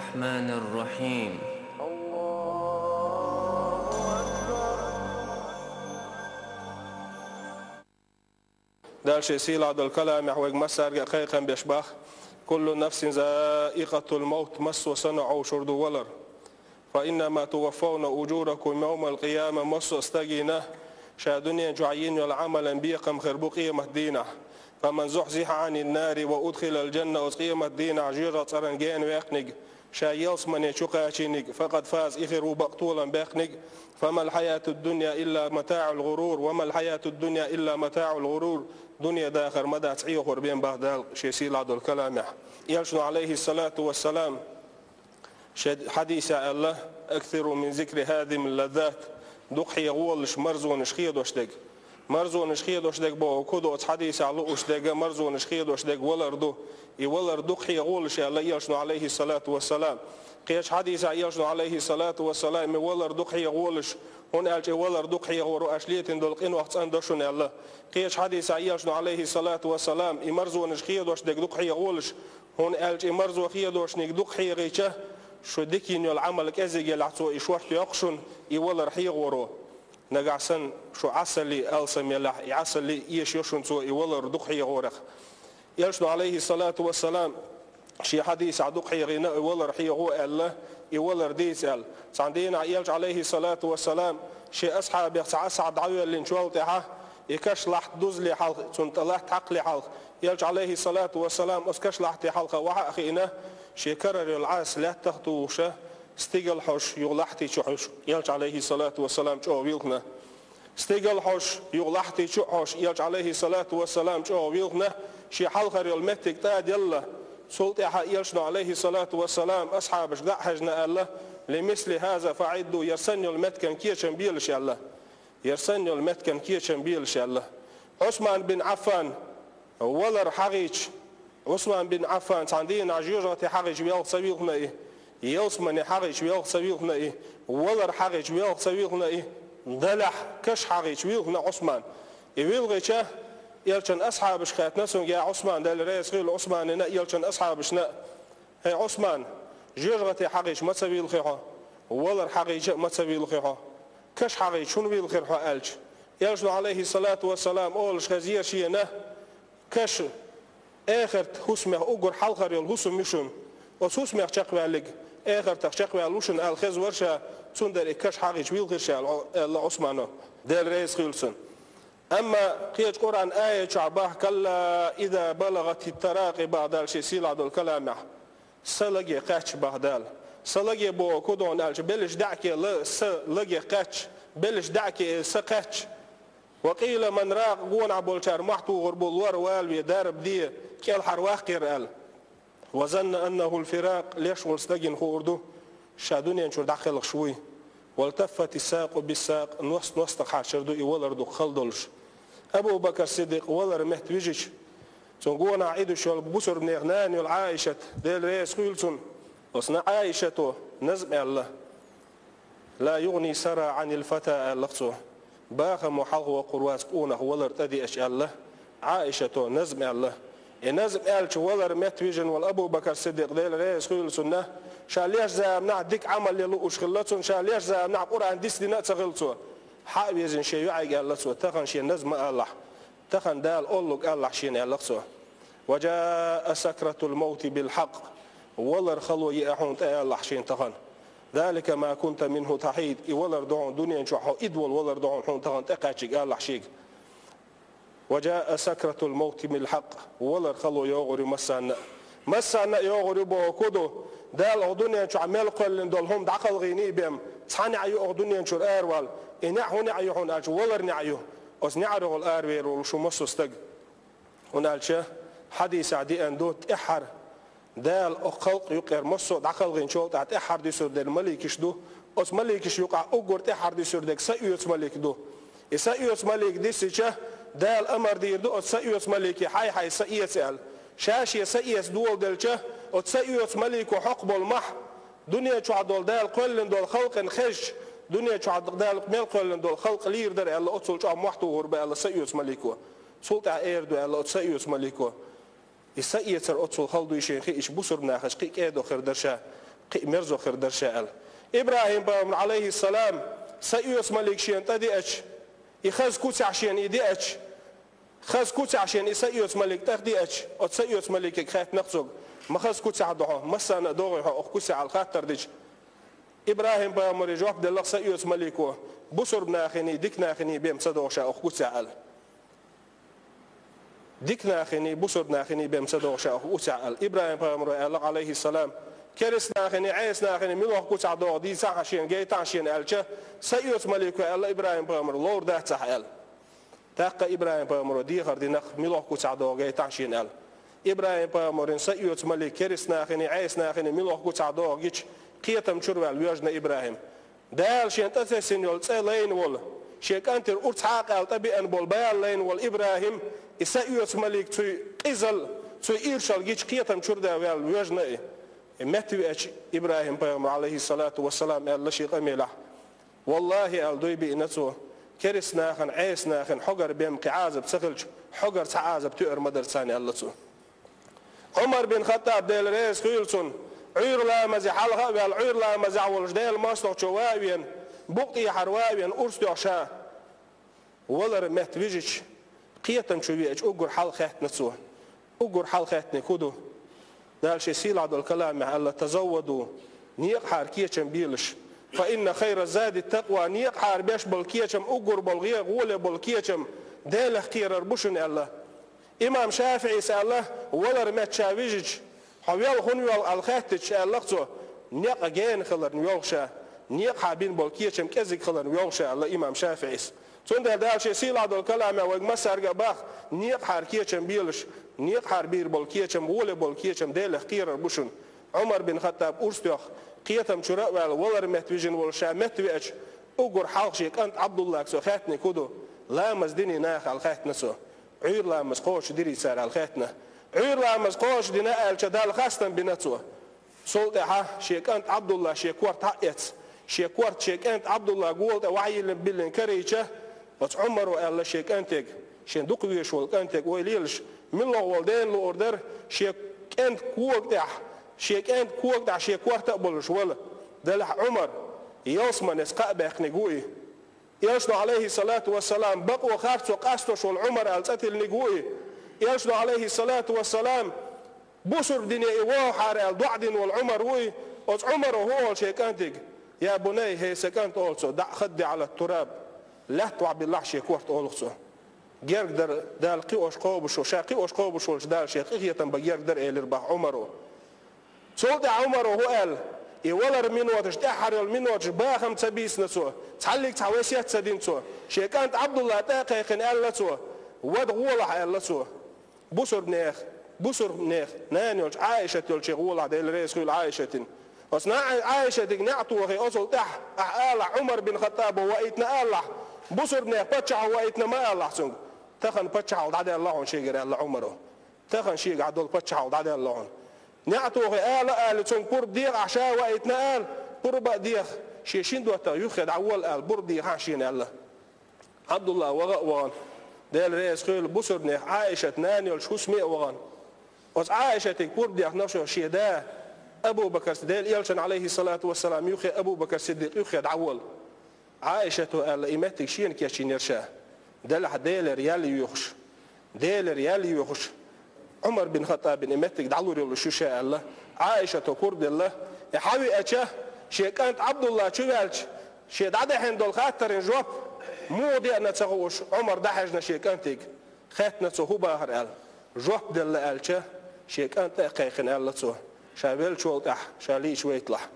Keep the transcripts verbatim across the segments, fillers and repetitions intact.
الرحمن الرحيم. Дала шен сийлахь долу каламехь вайга массаьрга а кхайкхам беш боху: «كل نفس ذائقة الموت», массо а санна Ӏовшур ду валар. «فإنما توفون أجوركم يوم القيامة», массо а стагана ша дуьнен чохь йина йолу Ӏамалан бекхам хир бу къемат дийнахь. «فمن زحزح عن النار وأدخل الجنة», оцу къемат дийнахь жоьжахатин цӀарна гена ваьккхинарг, ша ялсамане чу кхачийнарг, «فقد فاز», и хир ву бакъ толам баьккхинарг. «فما الحياة الدنيا إلا متاع الغرور، وما الحياة الدنيا إلا متاع الغرور». Дуьне дахар ма дац Ӏехор бен боху Дала шен сийлахь долу каламехь. Элчано, Ӏалайхиссалату вассалам, шен хьадисехь аьлла: «أكثروا من ذكر هاذم اللذات». Дукха хьехаволаш марзонаш хедош дерг. Марзонаш хедош дерг боху, кху доцу хьадисехь лууш дерг, марзонаш хедош дерг валар ду. И валар дукха хьехаволаш аьлла Элчано, Ӏалайхиссалату вассалам. Кхечу хьадисехь Элчано, Ӏалайхиссалату вассалам, и валар дукха хьехаволаш, хӀунда аьлча и валар дукха хьехавар ву, аша летийна долу къинойх цӀандан ду шуна аьлла. Кхечу хьадисехь Элчано, Ӏалайхиссалату вассалам, и марзонаш хедош дерг дукха хьехаволаш, хӀунда аьлча и марзо хедошниг дукха хьехийча, шу дика йина йолу Ӏамал кӀезиг елахь, цо и шорта йоккху шуна, и валар хьехавар ву. Нагахь санна шу Ӏасалле алсам елахь, и Ӏасалле эшайо шуна цо и валар дукха хьехорах. Элчано, Ӏалайхиссалату вассалам, шен хьадисехь дукха хьехийна и валар хьехо аьлла, и валар дийца аьлла. Цхьана дийнахь Элча, Ӏалайхиссалату вассалам, шен асхьабех цхьа асхьаб дӀавоьллинчул тӀаьхьа, и каш лахьта дузале хьалха, цунна тӀе латта хьакхале хьалха, Элча, Ӏалайхиссалату вассалам, оцу каш лахьте хьалха вахьа а хиъна, шен карара йолу Ӏаса лаьттах а тухуш, стигала хьожуш юха лахьти чу хьожуш, Элча, Ӏалайхиссалату вассалам, чӀогӀа вилхина. Стигала хьожуш, юха лахьти чу а хьожуш, Элча, Ӏалайхиссалату вассалам, чӀогӀа вилхина, шен хьалхара йолу меттиг тӀе а делла. Цул тӀаьхьа Элчано, Ӏалайхиссалату вассалам, асхьабашка дӀа а хьаьжна аьлла: «لمثل هذا فأعدوا», яра санна йолу меттиган кечам белаш аьлла. Яра санна йолу меттиган кечам белаш аьлла. Ӏусман бин Ӏаффан, валар хьахийча, Ӏусман бин Ӏаффан цхьана дийнахь жоьжахате хьахийча велха ца вилхина и, ялсамане хьахийча велха ца вилхина и, валар хьахийча велха ца вилхина и, делахь каш хьахийча вилхина Ӏусман. И вилхича, Элчан асхьабашка хаьттина цуьнга: «Я Ӏусман, Дела реза хуьлда Ӏусманна а, Элчан асхьабашна а». «ХӀей, Ӏусман, жоьжахате хьахийча ма ца вилхи хьо, валар хьахийча а ма ца вилхи хьо, каш хьахийча хӀунда вилхира хьо?» аьлча, Элчано, Ӏалайхиссалату вассалам, олуш хезира шена: «Каш эхартан хӀусамех уггар хьалхара йолу хӀусам ю шуна. Оцу хӀусамех чекхваьлларг эхартах чекхваьлла ву шуна», аьлла хеза вара ша, цундела и каш хьахийча вилхира ша, аьлла Ӏусмано, Дела реза хуьлда цунна. Амма кхечу Къуръан аят чохь боху: «كلا إذا بلغت التراقي», боху Дала шен сийлахь долу каламехь. Са лаге кхаьчча, боху Дала. Са лаге боху кху догӀна аьлча, беллачу даьӀахке ла-, са лаге кхаьчча, беллачу даьӀахке са кхаьчча. «وقيل من راق», гонахь болчара мохь тухур бу, лор валаве, дарба де, кӀелхьарваккхийра аьлла. «وظن أنه الفراق», леш волу стагана хуур ду, ша дуьнен чуьра дӀакхелхаш вуй. «والتفت الساق بالساق», ност ностах хьарчар ду и валар дукха хала долуш. Абу Бакр Сиддикъ валар метта вижича, цунна гонахь идуш йолу бусурбанех нана йолу Ӏаишат, Дела реза хуьлда цунна, оцу Ӏаишато назма аьлла: «لا يغني الثرى عن الفتى», аьлла цо. «Бахамо хьалхавоккхур вац къонах валар тӀедеача», аьлла Ӏаишато, назма аьлла. И назма аьллачу валар метта вижина волу Абу Бакр Сиддикъ, Дела реза хуьлда цунна, ша леш заманахь дика Ӏамал ян лууш хилла цунна, ша леш заманахь Къуръан дицдина а ца хилла цо. Хьа а везина шен йоӀайга аьлла цо: «Тахана шен назма ма алахь, тахана Дала оллуг алахь шена», аьлла цо. «وجاءت سكرة الموت بالحق», валар хало еа хьуна тӀе алахь шена тахана. «ذلك ما كنت منه تحيد», и валар ду хьуна дуьнен чохь хьо идволу валар ду хьуна, хьуна тахана тӀекхаьчнарг алахь шега. «وجاءت سكرة الموت بالحق», валар хало йогӀур ю массарна а. Массарна а йогӀур ю боху кху ду, Дала оха дуьнен чохь мел кхоьллина долу хӀума дӀакхалхийний бен, цхьа неӀ ю оха дуьнен чуьра аравала. И неӀ хӀун неӀ ю хьуна аьлча, валар неӀ ю. Оцу неӀарехула аравер волу шу массо а стаг. ХӀунда аьлча хьадисехь деана ду, тӀаьххьара Дала оха халкъ юккъера массо а дӀакхалхийначул тӀаьхьа тӀаьххьара дуьсур дерг маликаш ду. Оцу маликаш юкъахь уггар тӀаьххьара дуьсур дерг са оьцу малик ду. И са оьцу малик дисича, Дала амар дийр ду оцу са оьцу малике: «Хьай-хьай са эца», аьлла. Ша шен са эца доладелча, оцу са оьцу малико хьокху болу мохь, дуьнен чохь долу Дала кхоьллина долу халкъана хезча, дуьнен чохь Дала мел кхоьллина долу халкъ лийр дара аьлла, оццул чӀогӀа мохь тухур бу аьлла са оьцу малико. Цул тӀаьхьа эр ду аьлла оцу са оьцу малико. И са эцар оццул хала дуй шен хиъча, бусурба нахаца кхин а кӀеда хир дара ша. Кхин а мерзо хир дара ша аьлла. ИбрахӀим-пайхамар, Ӏалайхиссалам, са оьцу малик шена тӀадеача, и хаза куцехь шена и деача, хаза куцехь шена и са оьцу малик тӀадеача, оцу са оьцу маликага хаьттина-кх цо: «Ма хаза куцехь ду хьо, массарна а догӀий хьо оха куцехь?» аьлла хаттар дича, ИбрахӀим-пайхамаре жоп делла-кх са оьцу малико: «Бусурба наханий, дика наханий бен ца догӀу ша оха куцехь», аьлла. «Дика наханий, бусурба наханий бен ца догӀу ша оха куцехь», аьлла. ИбрахӀим-пайхамаро аьлла, Ӏалайхиссалам: «Кераста наханий, Ӏеса наханий муьлха куцехь догӀу дийцахьа шена, гайтахьа шена», аьлча, са оьцу малико аьлла ИбрахӀим-пайхамаро: «Ловр дац ахь», аьлла. ТӀаккха ИбрахӀим-пайхамаро дехар дина-кх, муьлха куцехь догӀу гайтахьа шена аьлла. ИбрахӀим-пайхамаран са оьцу малик кераста наханий, Ӏеса наханий муьлха куцехь догӀу гича, кхетам чуьра ваьлла воьжна ИбрахӀим. Дала шена тӀетесна йолу цӀе лайна волу, шен кӀантера урс хьакъаьлла тӀебеана болу бала лайна волу ИбрахӀим, и са оьцу малик цуьнан къизалла, цуьнан иршалла гича, кхетам чуьра ваьлла воьжна и. И метта веача, ИбрахӀим-пайхамаро, Ӏалайхиссалату вассалам, аьлла шен къамелехь: «Валлахи, — аьлла, дуй биъна цо, — кераста нахана, Ӏеса нахана хьогара бен кхин Ӏазап ца хилча, хьогара цхьа Ӏазап тоьар ма дара царна», аьлла цо. Ӏумар бин Хаттаб, Дела реза хуьйла цунна, Ӏуьйра ламазе хьалха а ваьлла, Ӏуьйра ламазехь волуш Делан мостагӀчо ван а веана, букъа тӀехьара ван а веана, урс тоьхна ша валар метта вижича, кхетам чу веача, уггар хьалха хаьттина цо. Уггар хьалха хаьттинарг хӀун ду? Дала шен сийлахь долу каламехь аьлла: «Тазавваду, некъахьара кечам белаш. Фа инна хайра зади такъва, некъахьара беш болу кечам, уггар болу гӀе-, гӀоле болу кечам Делах кхерар бу шуна», аьлла. Имам ШафиӀис аьлла, валар метта ша вижича: «Хьо велха хӀунда воьлху?» аьлла хаьттича, аьлла-кх цо: «Некъ гена хиларна воьлху ша, некъахьа бина болу кечам кӀезиг хиларна воьлху ша», аьлла имам ШафиӀис. Цундела Дала шен сийлахь долу каламехь вайга массаьрга а боху: «Некъахьара кечам белаш, некъахьара бийр болу кечам, гӀоле болу кечам Делах кхерар бу шуна». Ӏумар бин Хаттаб урс тоьхна, кхетам чуьра а ваьлла, валар метта вижина волуш ша метта веача, уггар хьалха шен кӀант Ӏабдуллага цо хаьттинарг хӀун ду? «Ламаз динний наха?» аьлла хаьттина цо. «Ӏуьйра ламаз кхочушдирий цара?» аьлла хаьттина. «Ӏуьйра ламаз кхочушдина», аьлча, Далла хастам бина цо. Цул тӀаьхьа шен кӀант Ӏабдулла шен корта хьаэцна, шен корта шен кӀант Ӏабдулла гола тӀе вахьийла биллина карийча, оцу Ӏумаро аьлла шен кӀантега, шен дукха везаш волу кӀантега ойла елаш, муьлхха волу дена луур дара, шен кӀант кога тӀехь, шен кӀант кога тӀехь шен корта а болуш вала. Делахь Ӏумар ялсаманеца кхаъ баьккхинарг ву и. Элчано, Ӏалайхиссалату вассалам, бакъо харцо къастош волу Ӏумар аьлла цӀе тиллинарг ву и. Элчано, Ӏалайхиссалату вассалам, бусурба дине и вогӀахьара аьлла доӀа дина волу Ӏумар ву и. Оцу Ӏумаро хӀун олу шен кӀантега: «Я бунай, хӀей сан кӀант, — олу цо, — даӀ хадди Ӏала тураб, лаьтта вахьабиллахь шен корта», олу-кх цо. Герга дара Дала кхиош кхобуш волу, ша кхиош кхобуш волчу Дала шех къинхетам бан герга дара, элира боху Ӏумаро. Цул тӀаьхьа Ӏумаро хӀун аьлла? И валар миноташ, тӀаьххьара йолу миноташ бахам ца бийцина цо, цхьаллиг цхьа весет ца дина цо. Шен кӀант Ӏабдулла тӀе а кхайкхина аьлла цо: «Вада гӀолахь», аьлла цо. Бусурбанех, бусурбанех нана йолчу Ӏаишат йолчу гӀолахь, Дела реза хуьйла Ӏаишатина. Оцу на-, Ӏаишатиг неӀ тохий, оцул тӀаьхьа ахьа алахь, Ӏумар бин Хаттабо ваийтина алахь, бусурбанех паччахьо ваийтина ма алахь цуьнга. Тахана паччахьалла дӀадаьлла хьуна шегара, аьлла Ӏумаро. Тахана шегахь долу паччахьалла дӀадаьлла хьуна. НеӀ тохий ала а алий, цуьнга пурба дехахь ша а ваийтина ала, пурба а деха, шен шина доттагӀа юххе дӀавола ала, пурба дехахь шена аьлла. Ӏабдулла ваха а вахана, Дела реза хуьйла, бусурбанех Ӏаишат нана йолчу хӀусаме а вахана. Оцу Ӏаишатиг пурба дехна шо шен да Абу Бакар, Делан Элчан, Ӏалайхиссалату вассалам, юххе Абу Бакар Сиддикъ юххе дӀавола. Ӏаишато аьлла, и меттиг шена кечйинера ша. Делахь Делера ял йоьхуш, Делера ял йоьхуш, Ӏумар бин Хаттабин и меттиг дӀалур йолуш ю ша аьлла, Ӏаишато пурба делла, и хьавеача, шен кӀант Ӏабдулла чу ваьлча, шен дӀадаьхьна долу хаттаран жоп муха деана ца хууш, Ӏумар дӀахьаьжна шен кӀантиг. Хаьттина цо хӀун бахар аьлла. Жоп делла аьлча, шен кӀант тӀе а кхайкхина аьлла цо: «Ша веллачул тӀаьхьа ша лийча вайталахь.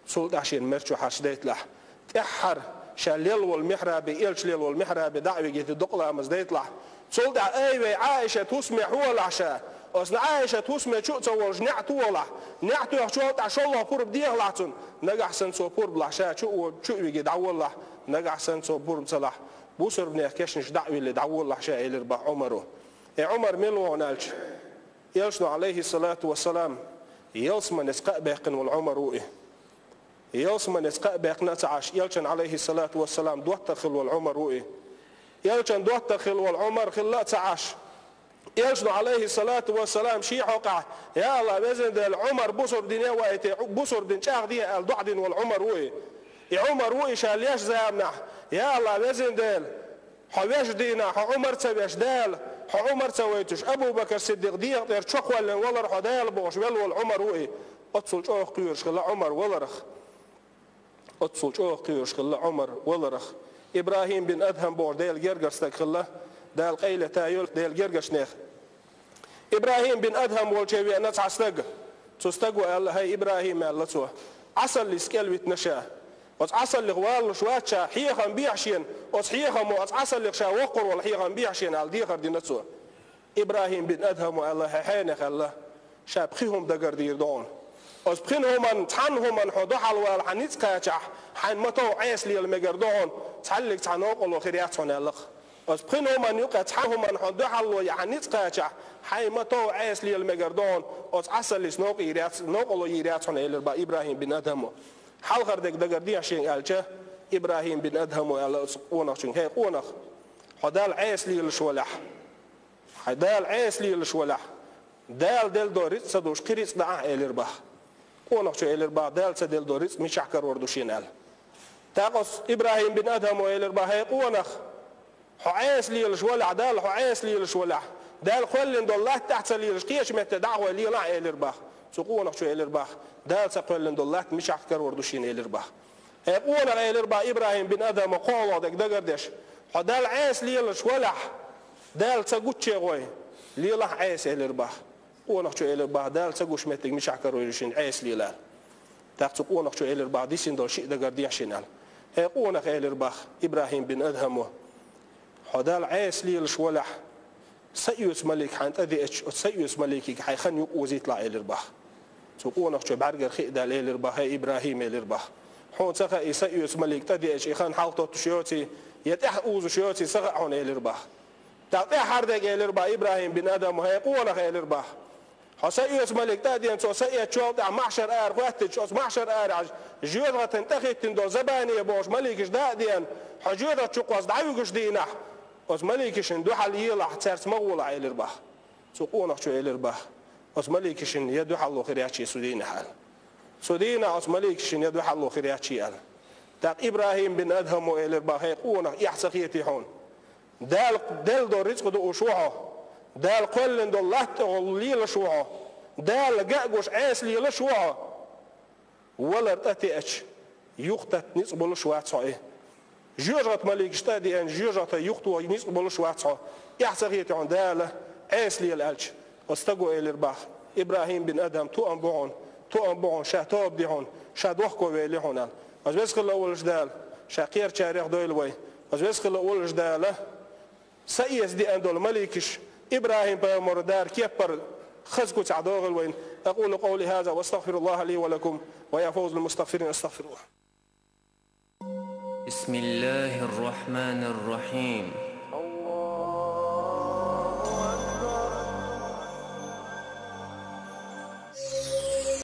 Цул тӀаьхьа шена мерчо хьарчадайталахь. ТӀаьххьара ша лелла волу михьрабе, элча лелла волу михьрабе дӀа а вигийта докъа ламаз дайталахь. Цул тӀаьхьа ай вай Ӏаишат хӀусаме хьолахь ша. Оцу Ӏаишат хӀусаме чу а ца волуш неӀ тохалахь. НеӀ тоьхчул тӀаьхьа шолгӀа пурба дехалахь цунна. Нагахь санна цо пурба лахь ша чу а во-, чу а виге дӀаволалахь. Нагахь санна цо пурба ца лахь, бусурбанех кешнаш дӀа а виллий дӀаволалахь ша», — элира боху Ӏумаро. И Ӏумар мила вахана аьлча, Элчано, Ӏалайхиссалату вассалам, ялсаманеца кхаъ баьккхина волу Ӏумар ву и. Ялсаманеца кхаъ баьккхина а ца Ӏаш, Элчан, Ӏалайхиссалату вассалам, доттагӀа хилла волу Ӏумар ву и. Элчан доттагӀа хилла волу Ӏумар хилла а ца Ӏаш, Элчано, Ӏалайхи салату ва салам, ший хьокъехь: «Я АллахӀ, везан Дела, Ӏумар бусурба дине а ваийта, бусурба дин чӀагӀде», аьлла, доӀа дина волу Ӏумар ву и. И Ӏумар ву и ша леш заманахь: «Я АллахӀ, везан Дела, хьо веш дийнахь, хьо Ӏумар ца веш Дала, хьо Ӏумар ца вайтуш, Абу-Бакр Сиддикъ дегӀан тӀера чо кхоьллина валар хьо Дала», бохуш велла волу Ӏумар ву и. Оццул чӀогӀа кхоьруш хилла Ӏумар валарх. Оццул чӀогӀа кхоьруш хилла Ӏумар валарх. ИбрахӀим бин Адхьам бохуш Делан гергара стаг хилла, Дала къайле та йойла Делан гергарчу нехан. ИбрахӀим бин Адхьам волчу веана цхьа стаг. Цу стаго аьлла: «ХӀай, ИбрахӀим, — аьлла цо, — Ӏасаллис кӀел витина ша. Оцу Ӏасаллих валалуш вац ша, хьехам бехьа шена, оцу хьехамо, оцу Ӏасаллих ша воккхур волу хьехам бехьа шена», аьлла, дехар дина цо. ИбрахӀим бин Адхьамо аьлла: «ХӀай, хьенех, — аьлла, — ша пхи хӀума дагардийр ду хьуна. Оцу пхина хӀуманна цхьана хӀуманна хьо дуьхьал вала хьан ницкъ кхачахь, хьайн матов Ӏеса лела мегар ду хьуна, цхьаллиг цхьа новкъарло хир яц хьуна», аьлла. «Оцу пхина хӀуманна юкъа цхьана хӀуманна хьо дуьхьал вала хьан ницкъ кхачахь, хьайн матов Ӏеса лела мегар ду хьуна, оцу Ӏасаллис новкъа йийр яц, новкъарло йийр яц хьуна», — элира бах ИбрахӀим бин Адхьамо. «Хьалхара дерг дагардехьа шена», — аьлча, ИбрахӀим бин Адхьамо аьлла оцу къонахчуьнга: «ХӀей, къонах, хьо Далла Ӏеса лелаш валахь, хьайн Дала Ӏеса лелаш валахь, Дала делла долу рицкъ ца душ, кхин рицкъ даӀахь», — элира бах. Къонахчо элира бах: «Дала ца делла долу рицкъ мичахь карор ду шена?» — аьлла. ТӀаккха оцу ИбрахӀим бин Адхьамо элира бах: «ХӀей, къонах, хьо Ӏеса лелаш валахь, Далла хьо Ӏеса лелаш валахь, Дала кхоьллина долу латта тӀехь ца лелаш, кхечу метте дӀа а гӀой лелахь», — элира бах. Цу къонахчо элира бах: «Дала ца кхоьллина долу латта мичахь карор ду шена?» — элира бах. «ХӀей, къонах, — элира бах ИбрахӀим бин Адхьамо, кхоалгӀа дерг дагардеш, — хьо Далла Ӏеса лелаш валахь, Дала ца гучче гӀой, лелахь Ӏеса», — элира бах. Къонахчо элира бах: «Дала ца гуш меттиг мичахь карор ю шена, Ӏеса лела», — аьлла. ТӀаккха цу къонахчо элира бах: «Дисина долу шиъ дагардехьа шена», — аьлла. «ХӀей, къонах, — элира бах ИбрахӀим бин Адхьамо, — хьо Далла Ӏеса лелаш валахь, са оьцу малик хьайна тӀедеача, оцу са оьцу маликига хьайн хан юкъа озийталахь», — элира бах. Цу къонахчо бӀаьргара хи а даьлла элира бах: «ХӀей, ИбрахӀим, — элира бах, — хьуна ца хаьий, са оьцу малик тӀедеача, и хан хьалхатоттуш йоций, я тӀаьхьа узуш йоций, ца хаьа хьуна», — элира бах. ТӀаккха тӀаьххьара дерг элира бах ИбрахӀим бин Адхьамо: «ХӀей, къонах, — элира бах, — хьо са оьцу малик тӀе а деана, цо са эцначул тӀаьхьа маьхьшар ара хӀоьттича, оцу маьхьшар арахь жоьжахатина тӀехӀиттина долу Забания бохуш маликаш дӀа а деана, хьо жоьжахати чу кхозза дӀавуьгуш дийнахь, оцу маликашна дуьхьал елахь, цаьрца ма гӀолахь», — элира бах. Цу къонахчо элира бах: «Оцу маликашна я дуьхьал ло хир яц шен цу дийнахь», — аьлла. «Цу дийнахь оцу маликашна я дуьхьал ло хир яц шен», — аьлла. ТӀаккха ИбрахӀим бин Адхьамо элира бах: «ХӀей, къонах, эхь ца хетий хьуна? Дала делла долу рицкъ дууш ву хьо. Дала кхоьллина долу латта тӀехула лелаш ву хьо. Дала ган а гуш Ӏеса лелаш ву хьо. Валар тӀетеача, юхататта ницкъ болуш вац хьо и. Жоьжахати маликаш тӀе а деана, жоьжахати юхатоха ницкъ болуш вац хьо. Эхь ца хетий хьуна Дала Ӏеса лела», — аьлча, оцу стаго элира бах: «ИбрахӀим бин Адхьам тоам бу хьуна, тоам бу хьуна, ша тоба де хьуна, ша дохко вели хьуна», — аьлла. Оцу веза хилла волуш Дала ша кхерачарех дойла вай. Оцу веза хилла волуш Дала са эца деана долу маликаш ИбрахӀим-пайхамар дара кеппара хаза куьцехь догӀийла вайна. أقول قولي هذا وأستغفر الله لي ولكم ويا فوز المستغفرين، أستغفر الله. بسم الله الرحمن الرحيم.